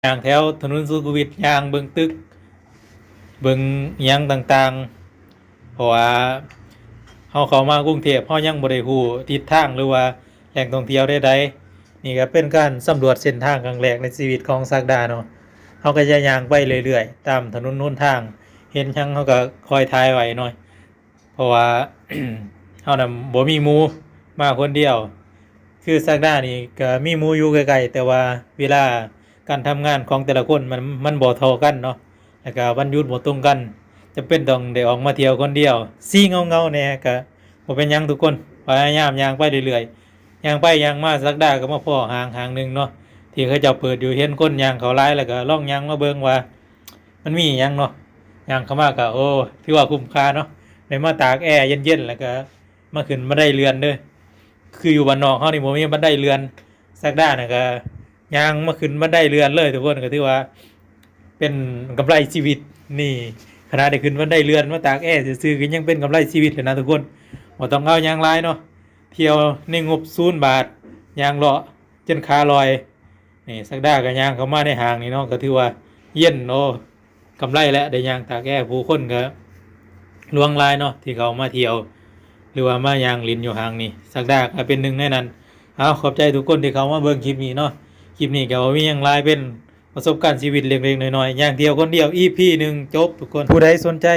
ຍ່າງແຖວຖະໜົນສຸຂຸມວິດ ຍ່າງເບິ່ງຕຶກ ເບິ່ງຫຍັງຕ່າງໆ ເພາະວ່າເຮົາເຂົ້າມາກຸງເທບ ເຮົາຍັງບໍ່ໄດ້ຮູ້ທິດທາງ ຫຼືວ່າແຫຼ່ງທ່ອງທ່ຽວໃດໆ. ນີ້ກໍເປັນການສຳຫຼວດເສັ້ນທາງຄັ້ງແລກໃນຊີວິດຂອງສັກດາເນາະ. ເຮົາກໍຈະຍ່າງໄປເລື້ອຍໆ ຕາມຖະໜົນຫົນທາງ ເຫັນຫຍັງເຮົາກໍຄອຍຖ່າຍໄວ້ເນາະ. ເພາະວ່າ ເຮົານະບໍ່ມີໝູ່ ມາຄົນດຽວ. ຄືສັກດານີ້ກໍມີໝູ່ຢູ່ໃກ້ໆ ແຕ່ວ່າເວລາການທຳງານຂອງແຕ່ລະຄົນມັນ ມັນບໍ່ເທົ່າກັນເນາະ ແລ້ວກໍວັນຢຸດບໍ່ຕົງກັນ ຈຳເປັນຕ້ອງໄດ້ອອກມາທ່ຽວຄົນດຽວ ຊິເຫງົາໆແດ່ ກໍບໍ່ເປັນຫຍັງທຸກຄົນ ພະຍາຍາມຍ່າງໄປເລື້ອຍໆ. ຍ່າງໄປຍ່າງມາ ສັກດາກໍມາພໍ້ຫ້າງຫ້າງໜຶ່ງເນາະ ທີ່ເຂົາເຈົ້າເປີດຢູ່ ເຫັນຄົນຍ່າງເຂົ້າຫຼາຍ ແລ້ວກໍລອງຍ່າງມາເບິ່ງວ່າ ມັນມີຫຍັງເນາະ. ຍ່າງເຂົ້າມາກໍ ໂອ້ ຖືວ່າຄຸ້ມຄ່າເນາະ ໄດ້ມາຕາກແອເຢັນໆ ແລ້ວກໍມາຂຶ້ນບັນໄດເລື່ອນເດີ້. ຄືຢູ່ບ້ານນອກເຮົານີ້ບໍ່ມີບັນໄດເລື່ອນ ສັກດານະກໍຍ່າງມາຂຶ້ນບັນໄດເລື່ອນເລີຍທຸກຄົນ ກໍຖືວ່າເປັນກຳໄລຊີວິດນີ້. ຂະໜາດໄດ້ຂຶ້ນບັນໄດເລື່ອນມາຕາກແອຊື່ໆ ກໍຍັງເປັນກຳໄລຊີວິດເລີຍນະທຸກຄົນ. ບໍ່ຕ້ອງເອົາຫຍັງຫຼາຍເນາະ ທ່ຽວໃນງົບສູນບາດ ຍ່າງເລາະຈົນຂາລອຍ. ນີ້ສັກດາກໍຍ່າງເຂົ້າມາໃນຫ້າງນີ້ເນາະ ກໍຖືວ່າເຢັນ ໂອ້ ກຳໄລແຫຼະ ໄດ້ຍ່າງຕາກແອ. ຜູ້ຄົນກໍຫຼວງຫຼາຍເນາະ ທີ່ເຂົ້າມາທ່ຽວ ຫຼືວ່າມາຍ່າງຫຼິ້ນຢູ່ຫ້າງນີ້ ສັກດາກໍເປັນໜຶ່ງໃນນັ້ນ. ເອົາ ຂອບໃຈທຸກຄົນທີ່ເຂົ້າມາເບິ່ງຄລິບນີ້ເນາະ. ຄລິບນີ້ກໍບໍ່ມີຫຍັງຫຼາຍ ເປັນປະສົບການຊີວິດເລັກໆນ້ອຍໆ ຍ່າງທ່ຽວຄົນດຽວ ອີພີໜຶ່ງ ຈົບທຸກຄົນ. ຜູ້ໃດສົນໃຈ